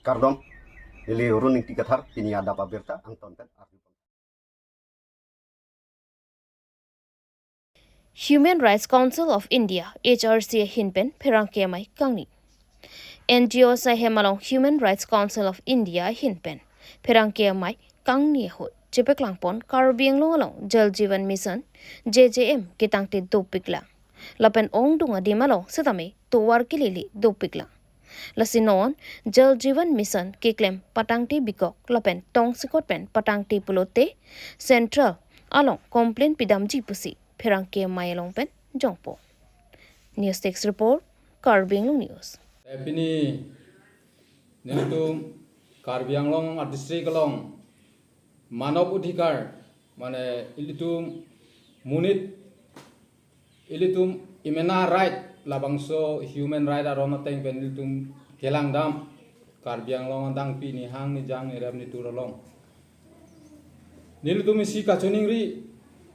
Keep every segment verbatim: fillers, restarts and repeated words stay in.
Kardom, neli Run Ingti Kathar, pini adap abirta angton pen arju. Human Rights Council of India, H R C ahin pen pherangke amei kangni. N G O asai hem along Human Rights Council of India ahin pen pherangke amei kangni ahut chepaklangpon Karbi Anglong along Jal Jeevan Mission, J J M, ketangte dopiklang. Lapen ongdung adim along setame tovar kelele dopiklang. Lasi non Jal Jeevan Mission keklem patangte bikok lapen tongsekot pen patangte pulote Central along complaint pidamji pusi pherangke amei along pen jongpo. News Desk Report, Karbi Anglong News. Eh, pini nelitum Karbi Anglong a-district along manav adhikar, mane ilitum monit, ilitum imena right, labangso human right aron ateng pen ilitum kelangdam Karbi Anglong adang pini hang nijang nirem nitur along. Nelitum isi kachiningri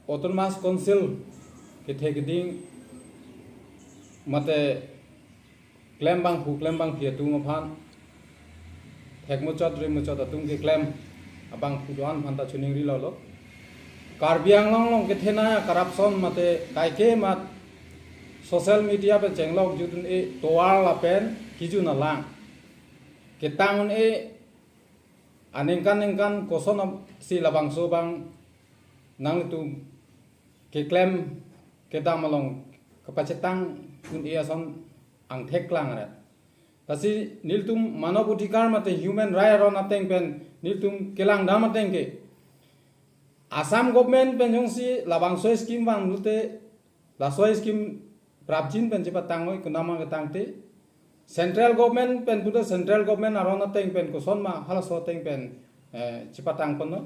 Autonomous Council kethe keding mate klem bangphu klem bangphi atum aphan, thek muchot ri muchot atum keklem abangphu do-an aphan ta chiningrilo lo. Karbi Anglong along kethenei a-corruption mate kaike mat social media pen chenglok judun e tovar lapen kijun alang ketang un e aningkan ningkan koson am-, si labangso abang nangtum keklem kedam along kepachetang un e ason angthek klang aret. Lasi nelitum manav adhikar mate human right aron ateng pen nelitum kelangdam ateng ke Assam government pen jongsi labangso scheme vang pulote laso scheme prapjin pen chepatang noi kunama ketangte. Central government pen pulote central government aron ateng pen koson ma halaso ateng pen, eh, chepatangpon noi.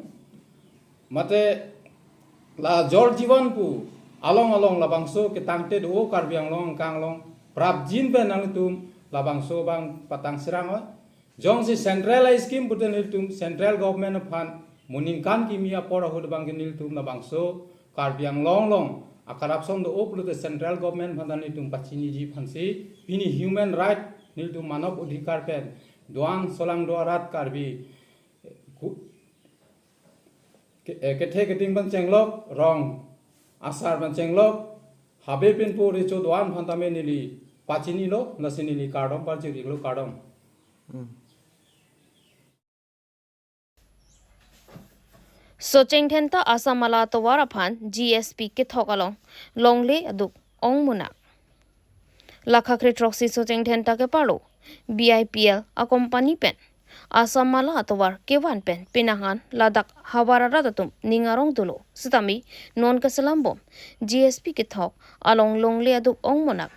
Mate la Jal Jeevan pu along along labangso ketangte do Karbi Anglong angkang along prapjin pen nangtum labangso abang patang serang noi. Jongsi central a-scheme pulote nelitum central government aphan moningkan kimi apor ahut abang ke nelitum labangso Karbi Anglong along a-corruption do-o pulote central government aphan ta nelitum pachiniji aphansi pini human right nelitum manav adhikar pen do-an solang do arat Karbi ku-, ke-, eh, kethe keding pen chenglok, rong asar pen chenglok, habe pen po recho do-an aphan tame neli pachinilo, lasi neli kardom parjirilo, kardom. Socheng Dhenta Assam Mala atovar aphan G S P kethok along longle aduk ongmunak. Lakha kre throksi Socheng Dhenta keparlo B I P L a-company pen Assam Mala atovar kevan pen penang an ladak havar arat atum ning arong dolo setame non keselam bom G S P kethok along longle aduk ongmunak.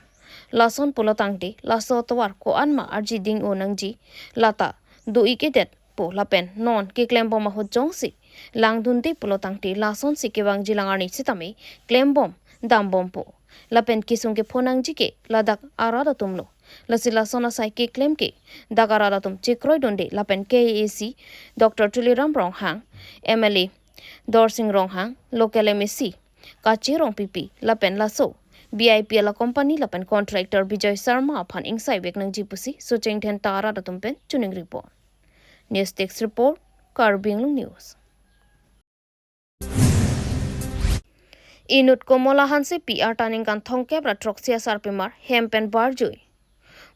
Lason pulo tangte laso atovar ko-an ma arji ding-o nangji lata do-ik-edet pu lapen non keklem bom ahut jongsi langdunde pulo tangte lasonsi kevangji lang arni setame klem bom dam bom pu. Lapen kesung kepho nangji ke ladak arat atum lo. Lasi lason asai keklem ke dak arat atum chekroi dunde lapen K A A C Doctor Tuliram Ronghang, M L A Dorsing Ronghang, local M A C Kache Rongpipi lapen laso B I P L a-company lapen contractor Bijoy Sharma aphan ingsai vek nangji pusi Socheng Dhenta arat atum pen chiningripon. News Desk Report, Karbi Anglong News. Inut Komola Hansepi arta ningkan thomkep ra throksi asarpimar hem pen barjui.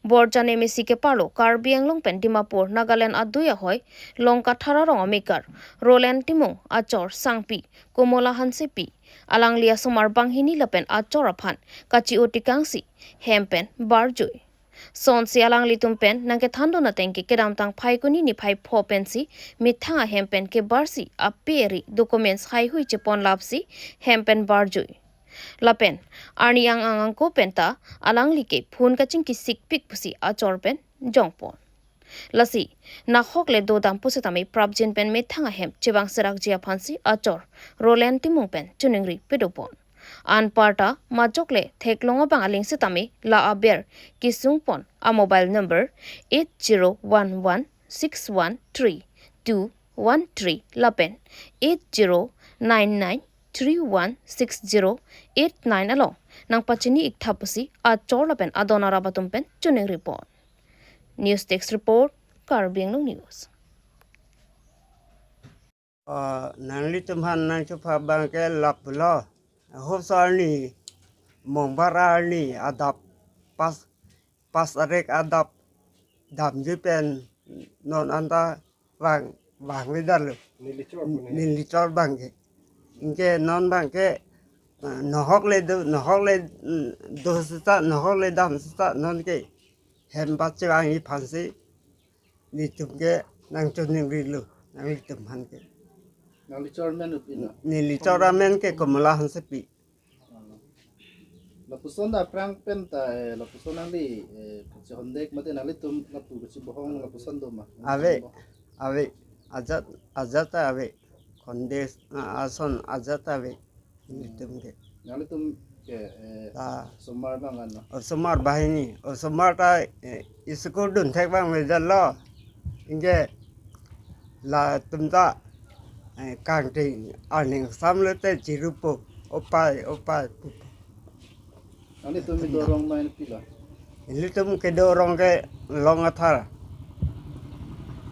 Borjan M A C keparlo Karbi Anglong pen Dimapur, Nagaland adui ahoi Longkathar arong amekar Roland Timung, achor sangpi Komola Hansepi, alangli asomar banghini lapen achor aphan kachi-o tekangsi hem pen barjui. Sonsi alanglitum pen nangkethandun ateng ke kedamtang Phaikuni niphai pho pensi methang ahem pen kebarsi ape ri documents haihui chepon lapsi hem pen barjui. Lapen arni ang ang angko penta alangli ke phone kachingki sikpik pusi achor pen jongpon. Lasi nahok le dodam pusitame prapjin pen methang ahem chevang serakji aphansi achor Roland Timung pen chiningri pedopon. Anparta majok le theklong abang aling sitame la aber kesungpon a-mobile number eight zero one one six one three two one three lapen eight zero nine nine three one six zero eight nine along nangpachini iktha pusi achor lapen adon arap atum pen chiningripon. News Desk Report, Karbi Anglong News. Ah, nanglitum aphan nangchepha abang ke lapulo. Ahop so arni, Mongbar arni adap pas, pas tarik adap damji pen non anta vang, vangvedetlo. Neli chor pu ne. Neli chor abang ke. Anke non abang ke, ah, nohok le do, nohok le, mm, do seta, nohok le dam seta, non ke hem pachevangji aphansi nelitum ke nangchoningrilo, nanglitum aphan ke. Nangli chor amen pi lo? Neli chor amen ke Komola Hansepi. Lapuson ta aphrang pen ta, eh, lapuson nangli, eh, kachehondek mate nanglitum lapu kachibohong lapuson do ma? Ave, ave. Ajat, ajat ta ave. Khonde, ah, ason ajat ta ave. Nelitum ke. Nanglitum ke, eh, ta. Osomar abang kan lo? Osomar banghini. Osomar ta, eh, school dunthek abangvedetlo. Anke latum ta, eh, kangting aning samlo te chirupo. Opai, opai. Nanglitum kedo arong ma pi lo? Nelitum kedo arong ke Long Athar.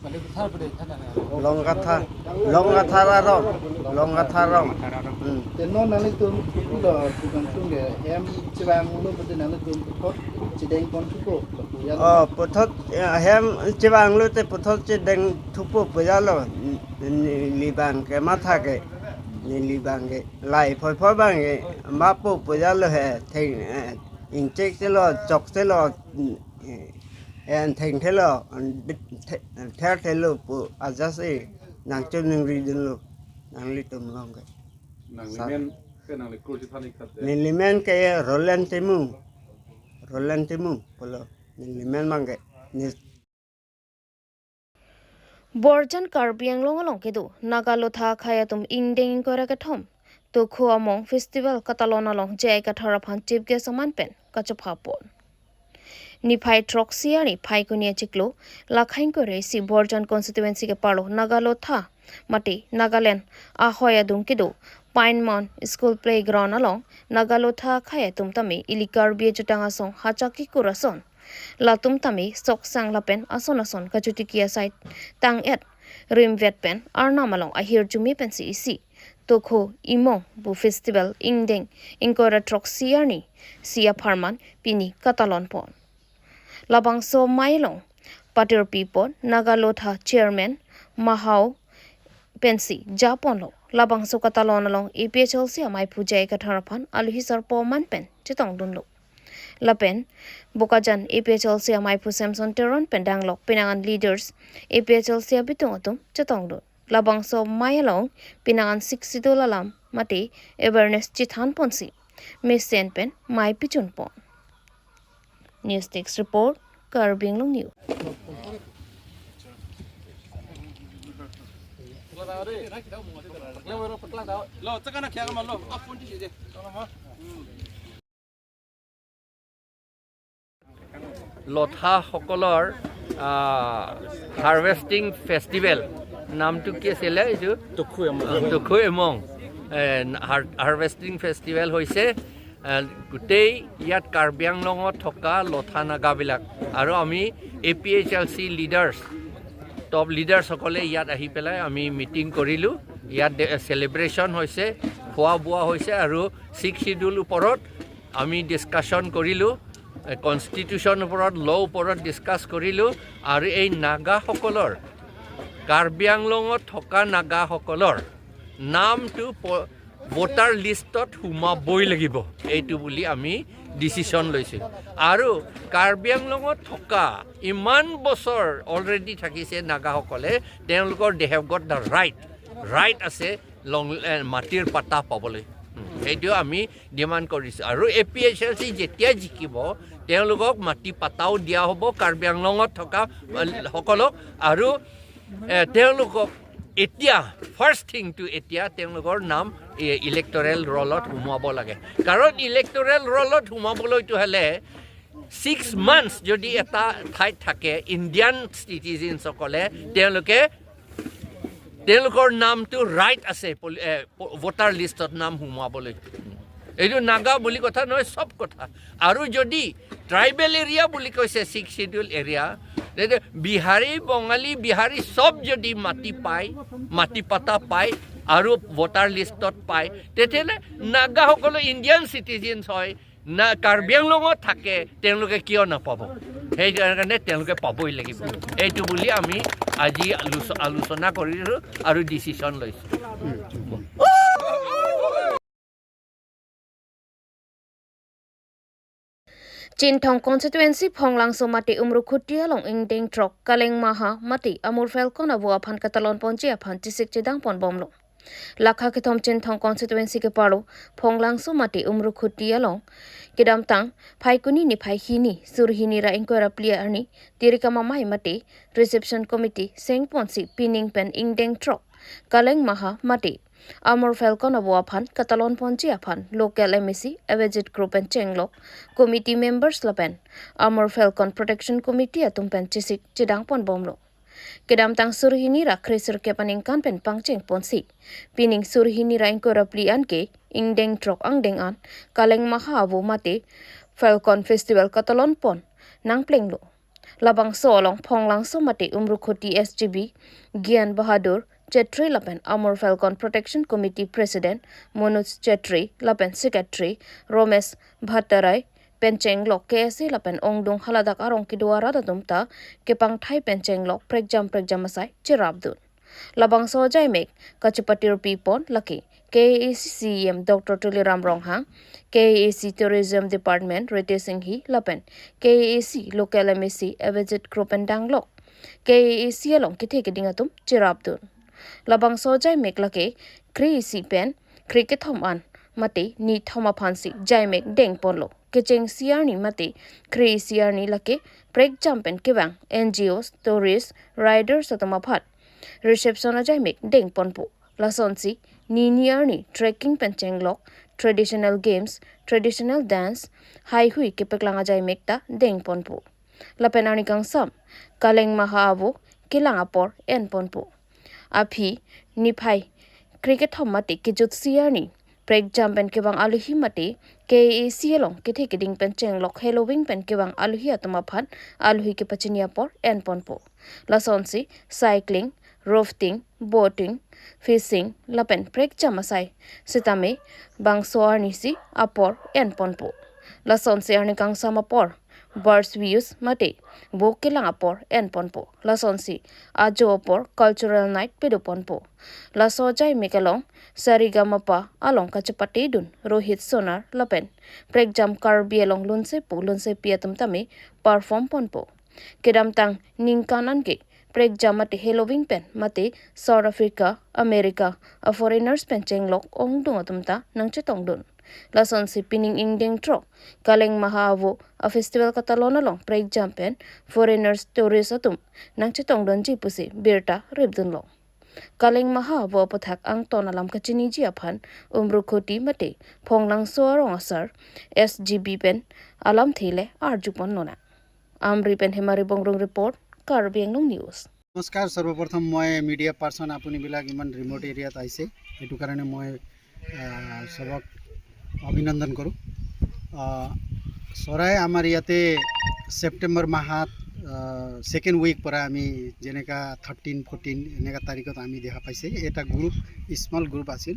Long Athar, Long Athar arong, Long Athar arong. Hmm. Te non nanglitum pi lo, tukang tung ke hem chevanglo mate nanglitum puthot chedeng pon thupo, lapu ya? Oh, puthot, eh, hem chevanglo te puthot chedeng thupo pu ya lo. Neli abang ke matha ke, neli abang ke. Lahei phoi phoi abang ke mapo pu ya lo he, theng, eh, ingchek chelo, chok chelo, mm, eh, en thengthelo, mm, the-, ther thelo pu ajat si nangchoningridunlo, nanglitum along ke. Nangli sa- men ke nangli kur chethan ik tha te. Neli men ke Roland Timung, Roland Timung pulo, neli men abang ke. Ne- Borjan Karbi Anglong along kedo Naga Lotha akhei atum ingdeng ingkoi ra kethom Tokhu Among Festival katalon along J I Kathar aphan Chief Guest aman pen kachepha pon. Niphai throksi arni Phaikuni achiklo, lakhai ingkoi ra isi Borjan constituency keparlo Naga Lotha mate Nagaland ahoi adung kedo Pine Mount School Playground along Naga Lotha akhei atum tame ili Karbi ajutang asong hachak kikur ason, latum tame soksang lapen ason ason kachotiki asai tang-et rimvet pen arnam along ahirjume pensi isi Tokhu Among pu festival ingdeng ingkoi ra throksi arni si apharman pini katalon pon. Labangso amei along patirpi pon Naga Lotha Chairman Mahau pensi japonlo. Labangso katalon along A P H L C ameiphu J I Kathar aphan aluhi sarpo aman pen chetongdunlo. Lapen Bokajan A P H L C ameiphu Samson Teron pen danglok pinangan leaders A P H L C abitung atum chetongdun. Labangso amei along pinangan Sixth Schedule alam mate awareness chethan ponsi mesen pen mei pichun pon. News Desk Report, Karbi Anglong News. লথাসকলৰ, আহ, harvesting festival, নামটো কি আছিলে এইটো? টুখু এমং। টুখু এমং। এ, হাৰ-, harvesting festival হৈছে, এ, গোটেই ইয়াত কাৰ্বি আংলঙত থকা লথা নাগাবিলাক আৰু আমি A P H L C leaders, top লিডাৰ্ছসকলে ইয়াত আহি পেলাই আমি মিটিং কৰিলোঁ। ইয়াত দে-, চেলিব্ৰেশ্যন হৈছে, খোৱা বোৱা হৈছে আৰু ছিক্স শ্বিডিউল ওপৰত আমি ডিছকাশ্যন কৰিলোঁ, এ, কনষ্টিটিউশ্যন ওপৰত, ল' ওপৰত ডিছকাছ কৰিলোঁ। আৰু এই নাগাসকলৰ, কাৰ্বি আংলঙত থকা নাগাসকলৰ নামটো প-, ভোটাৰ লিষ্টত সোমাবই লাগিব, এইটো বুলি আমি ডিচিশ্যন লৈছোঁ। আৰু কাৰ্বি আংলঙত থকা ইমান বছৰ অলৰেডি থাকিছে নাগাসকলে, তেওঁলোকৰ they have got the right, right আছে লং, এ, মাটিৰ পাট্টা পাবলৈ। উম, সেইটো আমি ডিমাণ্ড কৰিছোঁ। আৰু এ পি এইচ এল চি যেতিয়া জিকিব, তেওঁলোকক মাটি পাট্টাও দিয়া হ'ব কাৰ্বি আংলঙত থকা, এ, সকলক। আৰু, এ, তেওঁলোকক এতিয়া, ফাৰ্ষ্ট থিংটো এতিয়া তেওঁলোকৰ নাম, এ, ইলেক্টৰেল ৰলত সোমোৱাব লাগে। কাৰণ ইলেক্টৰেল ৰলত সোমাবলৈতো হ'লে ছিক্স মান্থছ যদি এটা ঠাইত থাকে ইণ্ডিয়ান চিটিজেনসকলে, তেওঁলোকে, তেওঁলোকৰ নামটো ৰাইট আছে পলি-, এ, প-, ভোটাৰ লিষ্টত নাম সোমোৱাবলৈ। এইটো নাগা বুলি কথা নহয়, চব কথা। আৰু যদি ট্ৰাইবেল এৰিয়া বুলি কৈছে, ছিক্স শ্বিডিউল এৰিয়া, তে যে বিহাৰী, বঙালী, বিহাৰী সব যদি মাটি পায়, মাটি পাটা পায় আৰু ভোটাৰ লিষ্টত পায়, তেতিয়াহ'লে নাগাসকলো ইণ্ডিয়ান চিটিজেন্স হয়, না কাৰ্বি আংলঙত থাকে, তেওঁলোকে কিয় নাপাব? সেইকাৰণে তেওঁলোকে পাবই লাগিব। এইটো বুলি আমি আজি আলোচ-, আলোচনা কৰিছোঁ আৰু ডিচিশ্যন লৈছোঁ। Chinthong constituency Phonglangso mate Umrukhuti along ingdeng throk Kaleng Maha mate Amur Falcon avo aphan katalon ponji aphan chesik chedang pon bomlo. Lakha kethom Chinthong constituency kepalo Phonglangso mate Umrukhuti along kedamtang Phaikuni niphai hini, sur hini ra ingkoi ra phli arni, Tirikam Amei mate reception committee seng ponsi pining pen ingdeng throk Kaleng Maha mate Amur Falcon avo aphan katalon ponji aphan local M A C Avijit Kro pen chenglok, committee members lapen Amur Falcon Protection Committee atum pen chesik chedang pon bomlo. Kedamtang sur hini ra kre sirkep aningkan pen pangcheng ponsi, pining sur hini ra ingkoi ra phli an ke ingdeng throk angdeng an Kaleng Maha avo mate Falcon Festival katalon pon nangplenglo. Labangso along Phonglangso mate Umrukhuti S G B Gyan Bahadur Chetri lapen Amur Falcon Protection Committee President Manoj Chetri lapen Secretary Romesh Bhattarai pen chenglok K S A lapen ongdung haladak arong kedo arat atum ta kepangthai pen chenglok prekjam prekjam asai cherapdun. Labangso ajaimek kachepatirpi pon lake K A A C C E M Doctor Tuliram Ronghang, K A A C Tourism Department Ritesh Enghi lapen K A A C local M A C Avijit Kro pen danglok K A A C along kethe keding atum cherapdun. Labangso ajaimek lake kre isi pen kre kethom an mate nithom aphansi jaimek deng ponlo. Kechengsi arni mate kre isi arni lake prekjam pen kevang N G Os, tourist, riders atum aphan reception ajaimek deng ponpo. Lasonsi nini arni trekking pen chenglok traditional games, traditional dance, haihui kepeklang ajaimek ta deng ponpo. Lapen arni kangsam Kaleng Maha avo kelang apor en ponpo. Aphi niphai kre kethom mate kejutsi arni prekjam pen kevang alohi mate K A A C along kethe keding pen chenglok Halloween pen kevang alohi atum aphan alohi kepachini apor en ponpo. Lasonsi cycling, rafting, boating, fishing lapen prekjam asai sitame bangso arnisi apor en ponpo. Lasonsi arni kangsam apor birds views mate vo kelang apor en ponpo. Lasonsi ajo apor cultural night pedo ponpo. Laso ajaimek along Saregamapa along kachepatedun Rohit Sonar lapen prekjam Karbi along lunsepo lunsepi atum tame perform ponpo. Kedamtang ningkan an ke prekjam mate Halloween pen mate South Africa, America a foreigners pen chenglok ongdung atum ta nangchetongdun. Lasonsi pining ingdeng throk Kaleng Maha avo a festival katalon along prekjam pen foreigners tourist atum nangchetongdunji pusi birta ripdunlo. Kaleng Maha avo aputhak angton alam kachiniji aphan Umrukhuti mate Phonglangso arong asar S G B pen alamthe le arjupon lonang. Amri pen Hemari Bongrung report, Karbi Anglong News. নমস্কাৰ, সৰ্বপ্ৰথম মই media person, আপুনিবিলাক ইমান ৰিমট এৰিয়াত আহিছে, সেইটো কাৰণে মই আহ, সবক অভিনন্দন কৰোঁ। আহ, চৰাই আমাৰ ইয়াতে ছেপ্টেম্বৰ মাহত ছেকেণ্ড উইক পৰা আমি যেনেকা থাৰ্টিন ফৰ্টিন এনেকা তাৰিখত আমি দেখা পাইছে, এটা গ্ৰুপ, স্মল গ্ৰুপ আছিল।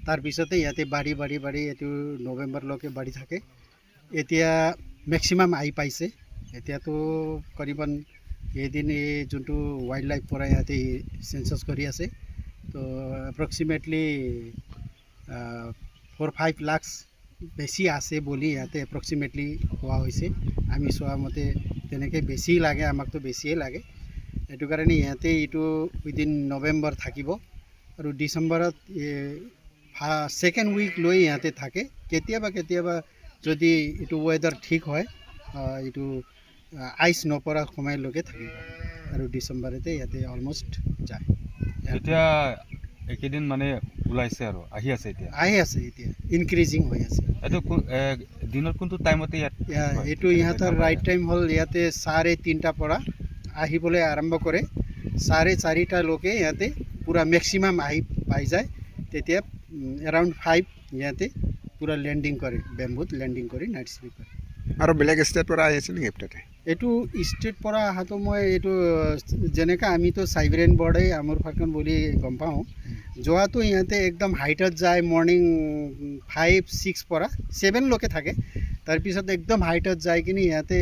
তাৰপিছতে ইয়াতে বাঢ়ি বাঢ়ি বাঢ়ি এইটো নৱেম্বৰলৈকে বাঢ়ি থাকে। এতিয়া মেক্সিমাম আহি পাইছে। এতিয়াতো কৰিবন এদিন এই যোনটো ৱাইল্ড লাইফ পৰা ইয়াতে চেনচাছ কৰি আছে, তো এপ্ৰক্সিমেটলি ফ'ৰ ফাইভ লাখছ বেছি আছে বুলি ইয়াতে এপ্ৰক্সিমেটলি কোৱা হৈছে। আমি চোৱা মতে তেনেকৈ বেছি লাগে, আমাকতো বেছিয়ে লাগে। সেইটো কাৰণে ইয়াতে এইটো উইদিন নৱেম্বৰ থাকিব আৰু ডিচেম্বৰত ছেকেণ্ড উইক লৈ ইয়াতে থাকে। কেতিয়াবা কেতিয়াবা যদি এইটো ৱেডাৰ ঠিক হয়, আহ, এইটো আহ, আইচ নপৰা সময়লৈকে থাকিব আৰু ডিচেম্বৰতে ইয়াতে অলমষ্ট যায়। এতিয়া একেদিন মানে ওলাইছে আৰু আহি আছে এতিয়া? আহি আছে, এতিয়া ইনক্ৰিজিং হৈ আছে। এইটো কো-, এ, দিনৰ কোনটো টাইমতে ইয়াত ইয়া, হয়? এইটো ইহঁতৰ ৰাইট টাইম হ'ল ইয়াতে চাৰে তিনিটাৰ পৰা আহিবলৈ আৰম্ভ কৰে। চাৰে চাৰিটালৈকে ইয়াতে পূৰা মেক্সিমাম আহি পাই যায়। তেতিয়া এৰাউণ্ড ফাইভ ইয়াতে পূৰা লেণ্ডিং কৰে, বেম্বুত লেণ্ডিং কৰি নাইট স্লিপ কৰে। আৰু বেলেগ ষ্টেটৰ পৰা আহি আছে নেকি তাতে? এইটো ষ্টেট পৰা অহাটো মই এইটো, যেনেকা আমিতো চাইবেৰিয়ান বাৰ্ডে, আমুৰ ফাল্কন বুলি গম পাওঁ। যোৱাটো ইহঁতে একদম হাইটত যায়, মৰ্ণিং ফাইভ ছিক্স পৰা ছেভেনলৈকে থাকে। তাৰপিছত একদম হাইটত যাই কিনি ইহঁতে,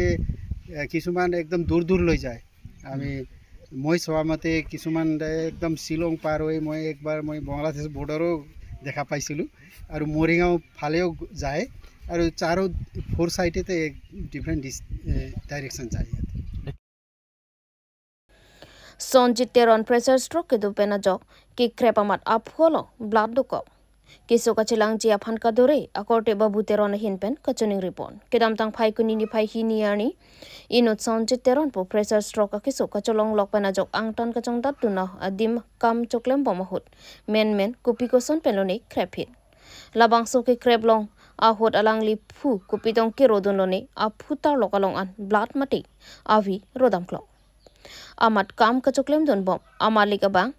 এ, কিছুমান একদম দূৰ দূৰলৈ যায়। আমি, মই চোৱা মতে কিছুমান একদম শ্বিলং পাৰ হৈ মই একবাৰ মই বাংলাদেশ বৰ্ডাৰো দেখা পাইছিলোঁ। আৰু মৰিগাঁও ফালেও যায়। আৰু চাৰো ফ'ৰ চাইডেতে ডিফাৰেণ্ট ডিছ, এ, ডাইৰেকশ্যন যায় ইয়াতে। Sonjit Teron pressure stroke kedo pen ajok kekrep amat aphu along blood dokok. Keso kachelangji aphan kadore akorte Babu Teron ahin pen kachiningri pon. Kedamtang Phaikuni niphai hini arni inut Sonjit Teron pu pressure stroke akeso kacholonglok pen ajok angtan kachongdatdun adim kam choklembom ahut menmen kopi koson pen lone krep hit. Labangso kekrep long ahut alangli phu kopi tong kerodun lone aphu tarlok along an blood mate avi rodamklok. Amat kam kachoklemdunbom amalik abang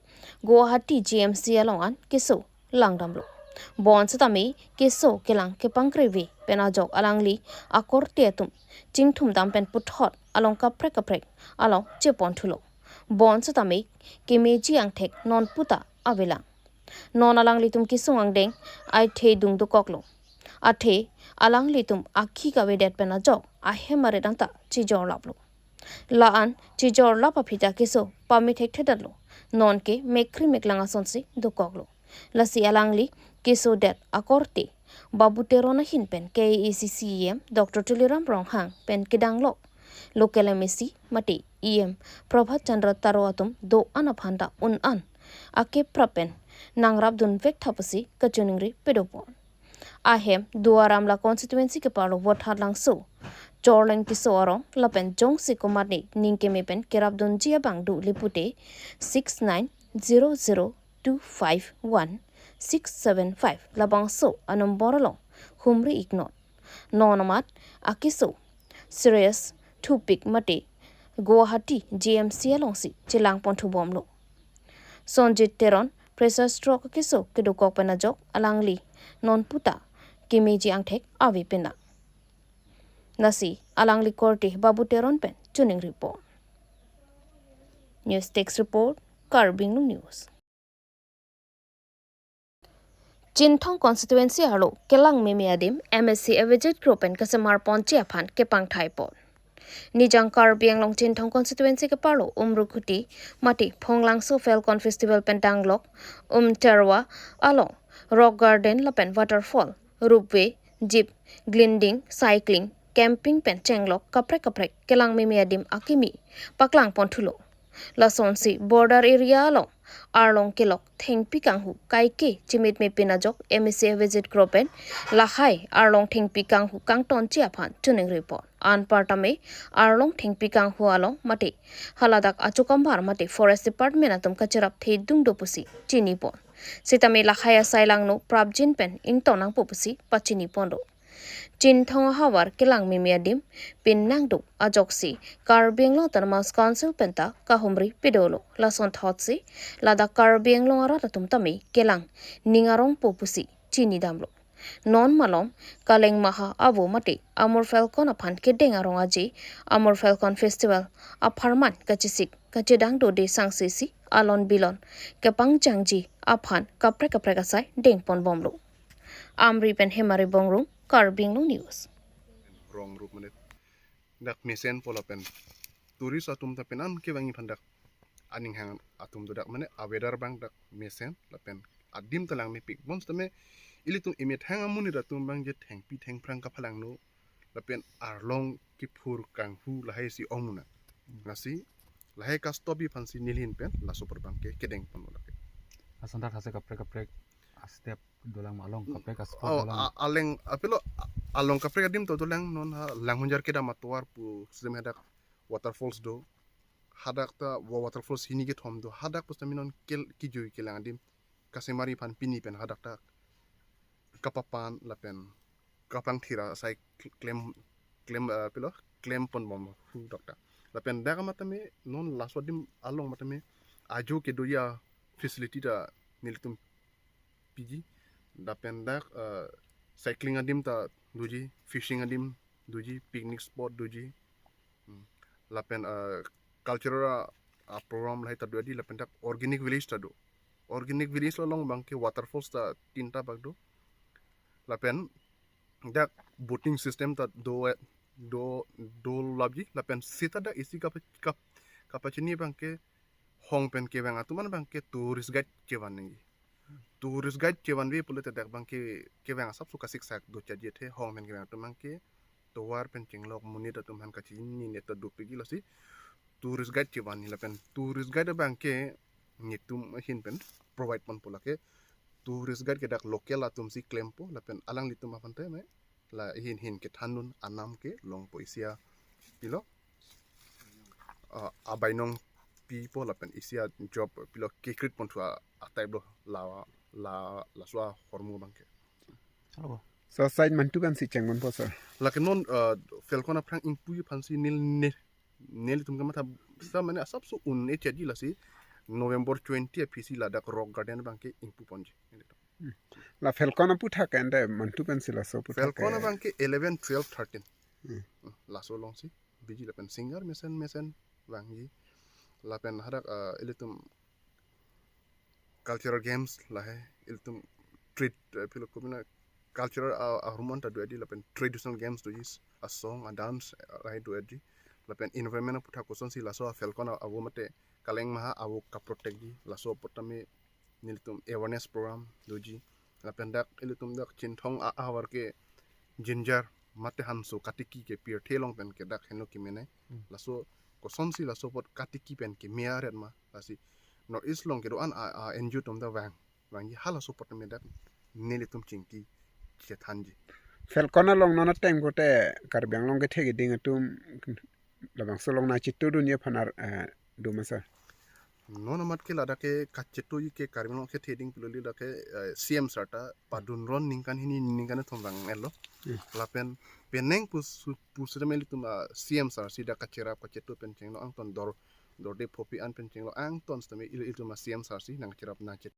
Guwahati G M C along an keso langdamlo. Bonsetame keso kelang kepangkreve pen ajok alangli akorte atum chingthumdam pen puthot along kaprek kaprek along cheponthulo. Bonsetame kemeji angthek non puta avelang. Non alanglitum kesung angdeng aithe dung dokoklo. Athe alanglitum akhi kavedet pen ajok ahem arit anta chijorlaplo. La-an chijorlap aphi ta keso pamethekthedetlo. Nonke mekri meklang asonsi dokoklo. Lasi alangli kesodet akorte Babu Teron ahin pen K A A C C E M Doctor Tuliram Ronghang pen kedanglok local M A C mate E M Prabhat Chandra Taro atum do-an aphan ta un-an akeprap pen nangrapdunvek tha pusi kachiningri pedopon. Ahem Duar Amla constituency keparlo Vothatlangso Chorleng keso arong lapen jongsi komatne ning keme pen kerapdunji abang do le pute six nine zero zero two five one six seven five labangso anombor along humri iknon. Non amat akeso serious thupik mate Guwahati G M C alongsi chelangponthubomlo. Sonjit Teron pressure stroke keso kedokok pen ajok alangli non puta kemeji angthek ave pena. Lasi alangli korte Babu Teron pen chiningri pon. News Desk Report, Karbi Anglong News. Chinthong constituency arlo kelang meme adim M A C Avijit Kro pen kasemar ponji aphan kepangthai pon. Nijang Karbi Anglong Chinthong constituency keparlo Umrukhuti mate Phonglangso Falcon Festival pen danglok Umterwa along Rock Garden lapen Waterfall, Ropeway, Jeep, Gliding, Cycling, Camping pen chenglok kaprek kaprek kelang meme adim akimi paklangponthulo. Lasonsi border area along arlong kelok thengpi kanghu kaike chimitme pin ajok M A C Avijit Kro pen lahai arlong thengpi kanghu kangtonji aphan chiningri pon. Anpartame arlong thengpi kanghu along mate haladak achukambar mate Forest Department atum kacherapthedung do pusi chinipon. Sitame lahai asai langno prapjin pen ingtonnangpo pusi pachiniponlo. Chinthong ahavar kelang meme adim pinnangduk ajoksi Karbi Anglong Autonomous Council penta kahumri pedolo. Lasonthotsi ladak Karbi Anglong arat atum tame kelang ning arongpo pusi chinidamlo. Non malom Kaleng Maha avo mate Amur Falcon aphan kedeng arong aje Amur Falcon Festival apharman kachesik kachedang dode sangsesi alon bilon kepangjangji aphan kaprek kaprek asai dengponbomlo. Amri pen Hemari Bongrung, Karbi Anglong News. Rong rup mane dak mesen pu lapen tourist atum ta penan kevangji aphan dak aning hang atum do dak mane a-weather abang dak mesen lapen adim ta langmepik bonsitame ilitum imethang amonit atum abang je thengpi thengphrang kaphalangno lapen arlong kiphur kanghu lahai si ongmuna. Lasi lahai kastobi aphansi nelihin pen laso apor abang ke kedengponlo lake. Asonthot hase kaprek kaprek a-step dolang ma along kaprek a-spot Oh, dolang. A-, aleng apilo a-, along kaprek adim to dolang non ha Langhunjar kedam atovar pu sitame hadak waterfalls do. Hadak ta wa-, waterfalls hini kethom do. Hadak pusitame non kel-, kijui kelang adim kasemari aphan pini pen hadak ta kapapan lapen kapangthir asai klem klem, eh, pilo klemponbom hu dokta. Lapen dak amat tame non laso adim along amat tame ajo kedoji a-facility ta nelitum piji. Lapen dak, eh, cycling adim ta doji, fishing adim doji, picnic spot doji. Hmm. lapen, ah, cultural, ah, program lahai ta do edi, lapen dak organic village ta do. Organic village along abangke waterfalls ta tinta bak do. Lapen dak boating system ta do, do, do lapji, lapen seta dak isi kapa-, kap-, kapachini abangke hong pen kevang atum an abangke tourist guide chevan nangji. Tourist guide chevanve pulote dak abangke kevang asapso kasiksak do chaji athe hong pen kevang atum abangke tovar pen chenglok monit atum aphan kachini ne ta dopikji, lasi tourist guide chevan ni lapen tourist guide abangke netum ahin pen provide ponpo. Lake tourist guide ke dak local atum si klempo lapen alanglitum aphan te me la ahin hin kethandun anam kelongpo, isi a pilo, ah, abainong pipo lapen isi a job pilo kekrit ponthu a, a type lo la, la, laso ahormu abangke. Halo. So side mantu kan si chengponpo sir. Lake non, ah, Falcon aphrang ingpuji aphansi neli ne, nelitum kamatha sa mane asapso un-e chaji, lasi November twenty aphi si ladak Rock Garden abangke ingpu ponji. La Falcon aputhak ende mantu kan si laso aputhak Falcon ke abangke eleven, twelve, thirteen. Hmm. Hmm, laso alongsi biji lapen singer mesen mesen vangji. Lapen hadak, ah, ilitum cultural games lahai, ilitum treat, eh, pilo kopina cultural, ah, ahormu an ta do edi, lapen traditional games doji, asong, adance, eh, lahai do edi. Lapen environment aputhak kosonsi laso a Falcon a, avo mate kaleng maha avo kaprotect ji, laso apot tame nelitum awareness program doji. Lapen dak ilitum dak Chinthong a, ahavar ke ginger mate hanso katiki ke pirthe along pen ke dak henlo kemenei. Hmm. Laso kosonsi laso apot katiki pen keme aret ma, lasi North East along kedo-an a, a N G O atum ta vang, vangji, halaso apot me dak nelitum chingki chethanji. Falcon along non ateng kote Karbi Anglong kethe keding atum labangso along nangchetudunji aphan ar, eh, do ma sir? Non amat ke ladak ke kachetoji ke Karbi Anglong kethe keding pulo le dak ke, eh, C M sir ta padunron ningkan hini ningkan kethom vang-etlo. Hmm. Lapen penang pusu-, pusitame ilitum a C M sir si dak kacherap kachetu pen chenglo angton dor, dorde phopi an pen chenglo angton sitame il-, ilitum a C M sir si nangcherap nangchet